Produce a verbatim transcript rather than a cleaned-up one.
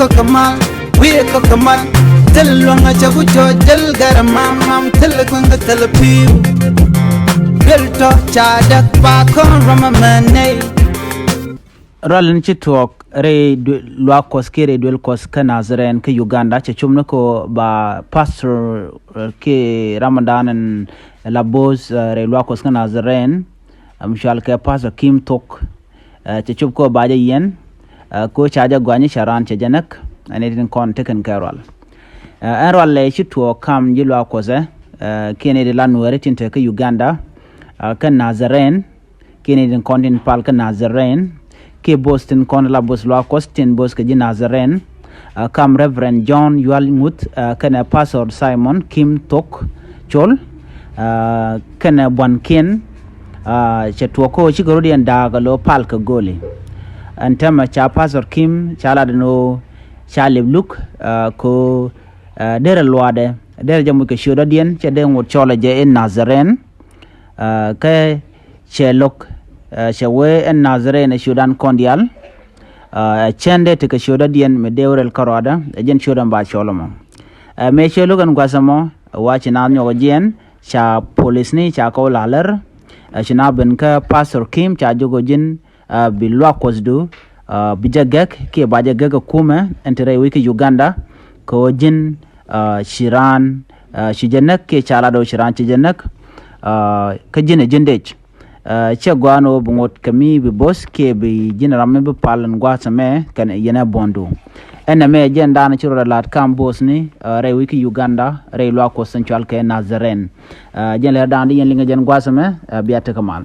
Kɔk kɛ mal, wi̱i̱ kɔk kɛ mal. Thil luäŋ a cɛ ku cɔ jäl gɛr mam mam, thil kueŋ kɛ thil pi̱i̱u. Duel tɔ ca däk ba kɔn rɔm a mɛ nɛy. Rual in ci tuɔɔk rɛy luaak Kuɔth kiɛ rɛy duel Kuɔth kä Nazareth kä Uganda, cɛ cop ni kɔ ba pastor kiɛ ram dan in la bo̱o̱th rɛy luaak Kuɔth kä Nazareth, mi cual kɛ Pastor Kim Thok. Cɛ cop kɔ ba jɛ yɛn, kɔ ca jɛ gɔany, cɛ raan cɛ jɛ näk. Ɛn itin kɔn tekɛn kɛ rual. Ɛn rual lɛ ci tuɔɔk kam ji̱ luaak Kuɔth ɛ kiɛ ni di la Nuɛri tin te kä Uganda, kä Nazareth, kiɛ ni tin kɔn tin pal kä Nazareth, kiɛ bo̱o̱th tin kɔn la bo̱o̱th luaak Kuɔth tin bo̱o̱th kɛ ji̱ Nazareth. Kam Reverend John Yual Ŋuth kɛnɛ Pastor Simon Kim Thok Col, kɛnɛ buankiɛn. Cɛ tuɔɔk kɔ cikɛ rot yɛn da̱a̱k a lo̱ pal kɛ go̱o̱li. Ɛn tɛmɛ ca Pastor Kim ca lat ɛn ɣöö ca lip luk, kɛ ɣöö derɛ luaadɛ, derɛ jɛ muc kɛ ciötdɔ̱diɛn, cɛ dee ŋot cɔlɛ jɛ in Nazareth. Kä cɛ lo̱k, cɛ wee in Nazareth ɛ ciötdan kɔn diaal. Ɛ cɛn dee tekɛ ciötdɔ̱diɛn mi dee wä rɛl kärɔadä, ɛ jɛn ciötdɔ̱n ba cɔl ɛmɔ. Mëë cɛ lo̱k ɛn gua̱th ɛmɔ, wa ci naath nyɔk ɛ jiɛn, ca polisni ca kɛ wä la̱lär. Ci naath ben kä Pastor Kim ca jok ɛ ji̱n, bi luaak Kuɔthdu bi jɛ gɛk kiɛ ba jɛ gɛk ɛ kumɛ ɛn te rɛy wec kä Uganda, kɛ ɣöö ji̱n ci raan ci jɛ näk kiɛ ca lat ɣöö ci raan ci jɛ näk. Kä ji̱n ɛ ji̱n dec. Cɛ gua̱a̱n ɣöö bi ŋot kɛ mi bi bo̱th kiɛ bi ji̱n ram mi bi pal ɛn gua̱a̱th ɛmɛ kɛn yɛn ɛ buɔ̱ndu. Ɛn ɛmɛ jɛn daanɔ ci rɔ lat kam bo̱thni rɛy wec kä Uganda rɛy luaak Kuɔth in cual kɛ Nazareth. Jɛn lɛr daanɔ di yɛn liŋɛ jɛn gua̱a̱th ɛmɛ, bia tekɛ mal.